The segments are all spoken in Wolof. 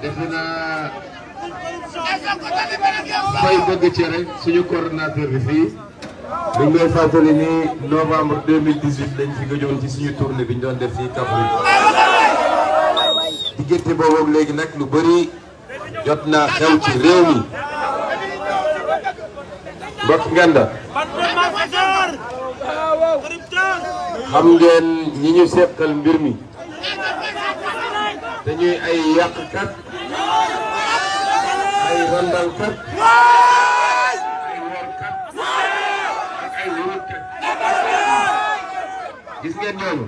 defe naa fay bëgg cere suñu coordonnateur bi fii mi ngi may fàttali ni novembre 2018 lañ fi gëjoon ci suñu tournée bi ñu doon def fii Kaffrine diggante boobu léegi nag lu bëri jot naa xew ci réew mi mbokk nganda xam ngeen ñi ñu seqal mbir mi dañuy ay yàqkat ay randalkat ay workat ak ay wurutkat gis ngeen ñooñu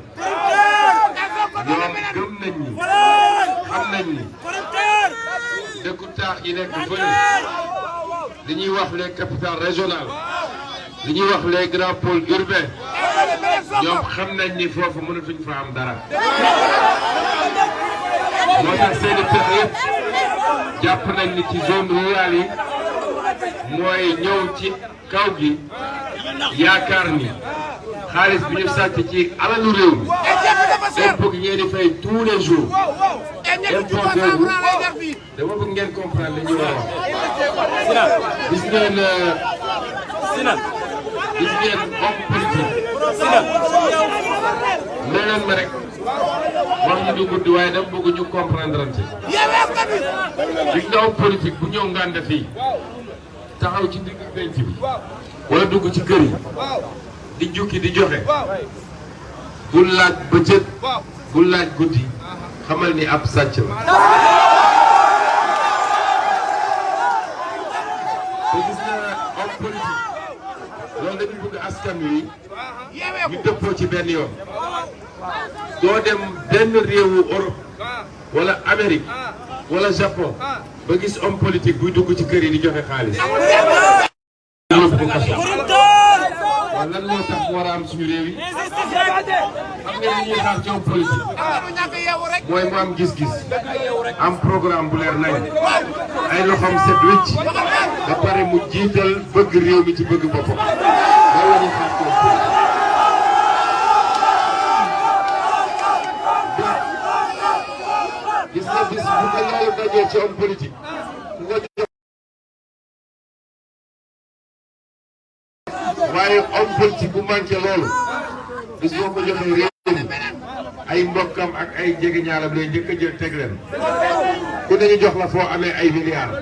ñoom gëm nañ ni xam nañ ni dëkku taax yi nekk fële li ñuy wax les capitales régionales li ñuy wax les grands pôles urbains ñoom xam nañ ni foofu mënatuñ fa am dara moo tax seeni pexe yëpp jàpp nañ ni ci zone rurale yi mooy ñëw ci kaw gi yaakaar ni xaalis bi ñu sàcc ci alalu réew mi impôt gi ngeen di fay tous les jours impôt boobu dama bëgg ngeen comprendre li ñuy wax gis ngeen homme politique nee leen ma rek wax ñu du guddi waaye dama bëgg ñu comprendre ante gis nga homme politique bu ñëw ngànda fii taxaw ci digg penc bi wala dugg ci kër yi di jukki di joxe bul laaj bëccëg bul laaj guddi xamal ni ab sàcc la te gis na homme politique loolu dañu bëgg askan wi ñu dëppoo ci benn yoon doo dem benn réewu Europe wala Amérique wala Japon ba gis homme politique buy dugg ci kër yi di joxe xaalis waaw lan moo tax mu war a am suñu réew yi xam nga li ñuy xaar ci homme politique mooy mu am gis-gis am programme bu leer nañ ay loxoom set wicc ba pare mu jiital bëgg réew mi ci bëgg boppam loolu la ñuy xaar ci homme politique gis nga bis bu ko yàlla dajee ci homme politique waaye homme politique bu manqué loolu bis boo ko joxee réew mi ay mbokkam ak ay jegeñaalam lay njëkk a jël teg leen ku ne ñu jox la foo amee ay milliards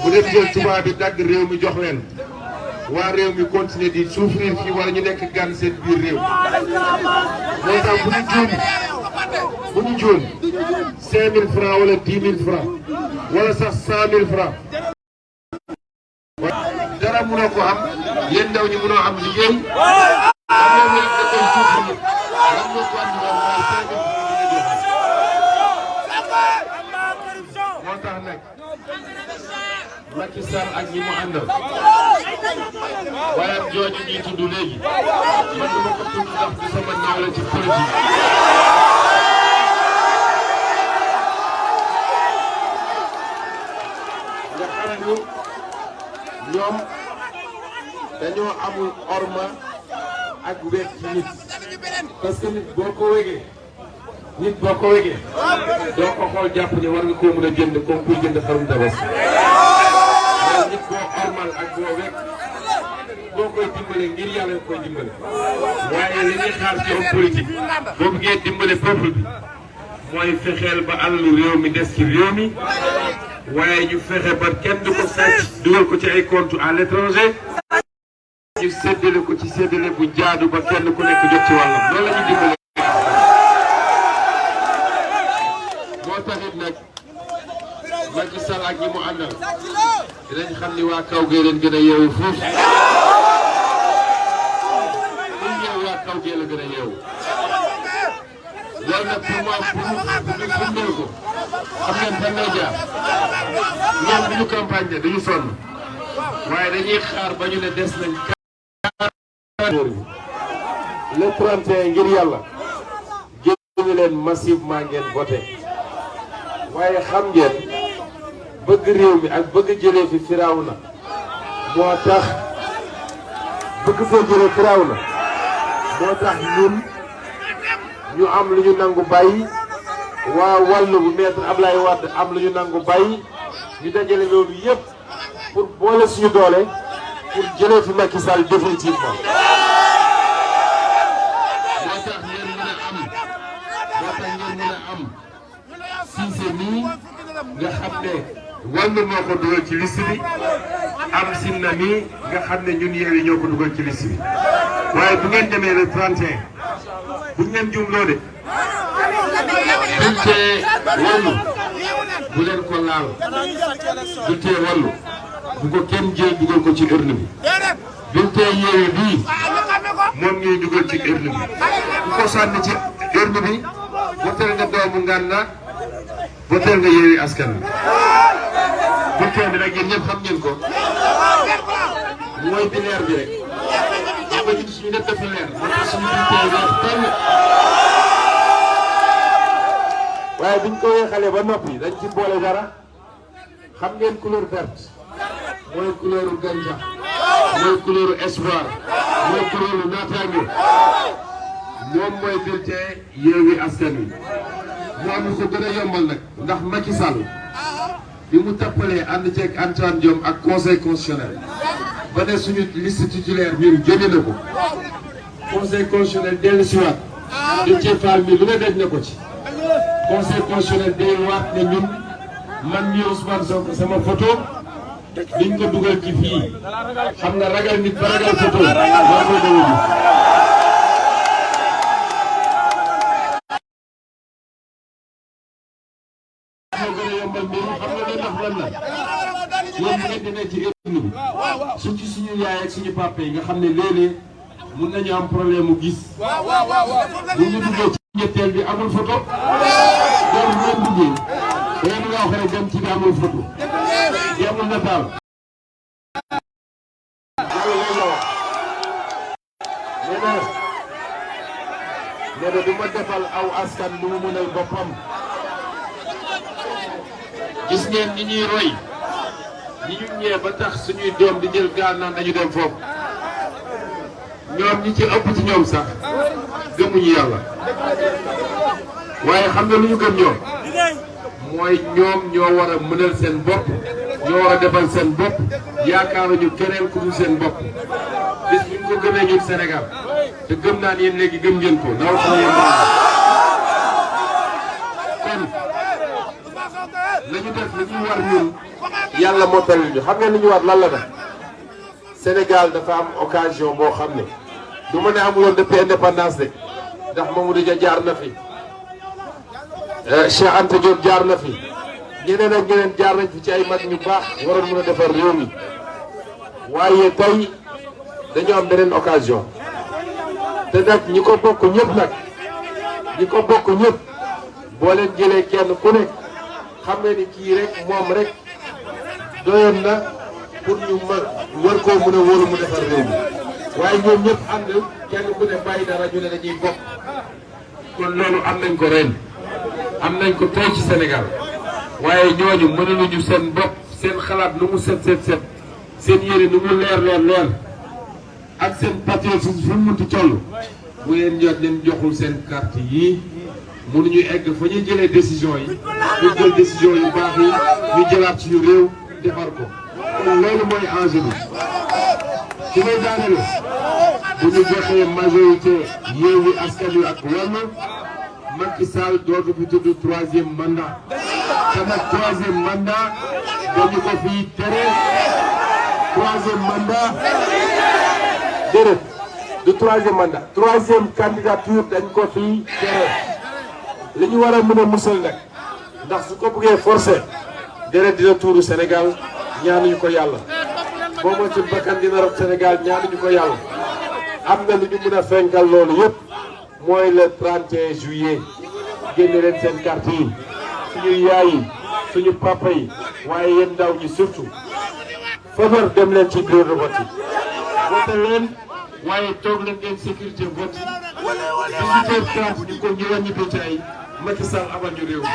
bu leen jël tubaab bi dagg réew mi jox leen waa réew mi continuer di souffrir fii wala ñu nekk gan seen biir réew moo tax bu ñu joon 5000 francs wala 10 000 francs wala sax 100 000 francs dara mënoo ko am yéen ndaw ñi mënoo am liggéey am na ñu da koy souffrir lan moo ko andi woon mooy 5000 moo tax nag Macky Sall ak ñi mu àndal waaye jooju ñuy tudd léegi man dama ko tudd ndax du sama nawle ci politique nga xam ni ñoom dañoo amul orma ak wér ci nit parce que nit boo ko wégee doo ko xool jàpp ni war nga koo mën a jënd comme kuy jënd xarum tabaski mais nit boo ormal ak boo wekk boo koy dimbale ngir yàlla nga koy dimbale waaye li ñuy xaar ci homme politique boo bëggee dimbale peuple bi mooy fexeel ba alalu réew mi des ci réew mi waaye ñu fexe ba kenn du ko sàcc dugal ko ci ay compte à l'étranger ñu séddale ko ci séddale bu jaadu ba kenn ku nekk jot ci wàllam loolu la ñu dimbale moo taxit nag Macky Sall ak ñi mu àndal dinañ xam ni waa kaw gee leen gën a yeewu fuuf muy yeewu waa kaw gee la gën a yeewu loolu nag pour moi pour ko xam ngeen fan lay jaar ñoom bu ñu campagne de duñu sonn waaye dañuy xaar ba ñu ne des nañ le 31 ngir yàlla génn leen massivement ngeen voté waaye xam ngeen bëgg réew mi ak bëgg jëlee fi Firawna moo tax bëgg fee jëlee Firawna moo tax ñun ñu am lu ñu nangu bàyyi waa wàllu bu maître Ablaye Wade am lu ñu nangu bàyyi ñu dajale loolu yëpp pour boole suñu doole pour jëlee fi Macky Sall définitivement. moo tax ngeen mën a am Cissé nii nga xam ne wàllu moo ko dugal ci liste bi am Sinna nii nga xam ne ñun Yewwi ñoo ko dugal ci liste bi waaye bu ngeen demee le 31 bu ngeen jumloo de. bulletin wàllu bu leen ko laal bulletin wàllu bu ko kenn jël dugal ko ci urne bi bulletin Yewwi bii moom ñuy dugal ci urne bi bu ko sànni ci urne bi votel nga doomu Nganda votel nga Yewwi Askan Wi bulletin bi nag yéen ñëpp xam ngeen ko mooy bi leer bi rek xam nga ñun suñu def dafa leer moo tax suñu bulletin leer tànn waaye biñ ko weexalee ba noppi dañ ci boole dara xam ngeen couleur verte mooy couleur gàncax mooy couleur espoir mooy couleur naataange moom mooy bulletin Yewwi Askan Wi mu am ko gën a yombal nag ndax Macky Sall bi mu tappalee ànd ceeg Antoine Diome ak conseil constitutionnel ba ne suñu liste titulaire ñun génne na ko conseil constitutionnel dellu si waat di ci faal mi lu ne daj na ko ci. conseil constitutionnel day waat ne ñun man mii Ousmane Sonko sama photo liñ ko dugal ci fii xam nga ragal nit ba ragal photo moo koy doon moo gën a yombal mbir xam nga li ndax lan la yéen ngeen di nekk ci urne bi suñ ci suñu yaay ak suñu papa yi nga xam ne léeg-léeg mun nañu am problème mu gis bu ñu duggee ci ñetteel bi amul photo loolu ngeen duggee da ngeen wax rek dem ci bi amul photo bi amul nataal nee na du ma defal aw askan lu mu mënal boppam gis ngeen ñi ñuy roy ñi ñu ñëwee ba tax suñuy doom di jël gaal naan dañu dem foofu ñoom ñi ci ëpp ci ñoom sax gëmuñu yàlla waaye xam nga lu ñu gëm ñoom mooy ñoom ñoo war a mënal seen bopp ñoo war a defal seen bopp yaakaaruñu keneen ku dul seen bopp bis bu ñu ko gëmee ñun Sénégal te gëm naa ne yéen léegi gëm ngeen ko ndaw xam yéen kon lañu def li ñu war ñun yàlla mottali ñu xam ngeen li ñu war lan la nag Sénégal dafa am occasion boo xam ne du ma ne amuloon depuis indépendance de ndax Mamadou Dia jaar na fi Cheikh Anta Diop jaar na fi ñeneen ak ñeneen jaar nañ fi ci ay mag ñu baax waroon mën a defar réew mi waaye tey dañoo am beneen occasion te nag ñi ko bokk ñëpp nag ñi ko bokk ñëpp boo leen jëlee kenn ku nekk xam nga ni kii rek moom rek doyoon na pour ñu war koo mën a wóolu mu defar réew mi waaye ñoom ñëpp ànd kenn ku ne bàyyi dara ñu ne dañuy bokk kon loolu am nañ ko ren am nañ ko tey ci Sénégal waaye ñooñu mënaluñu seen bopp seen xalaat nu mu set seen yére nu mu leer ak seen patriotisme fu mu munti toll bu ngeen jot leen joxul seen carte yii mënuñu egg fa ñuy jëlee décision yi ñu jël décision yu baax yi ñu jëlaat suñu réew defar ko kon loolu mooy enjeu bi ci may daanele bu ñu joxee majorité Yewwi Askan Wi ak Wallu Macky Sall dootu fi tudd 3e mandat te nag 3e mandat dañu ko fiy tere 3e mandat déedéet du 3e mandat 3e candidature dañ ko fiy tere li ñu war a mën a musal nag ndax su ko bëggee forcé déedéet dina tuuru Sénégal ñaanuñu ko yàlla boo moytuwul bakkan dina rot Sénégal ñaanuñu ko yàlla am na lu ñu mën a fenkal loolu yëpp mooy le 31 juillet génne leen seen carte yi suñu yaay yi suñu papa yi waaye yéen ndaw ñi surtout faveur dem leen ci bureau de vote yi vote leen waaye toog leen ngeen sécurité vote yi 18h30 ñu ko ñu wàññi bulletin yi Macky Sall abal ñu réew mi.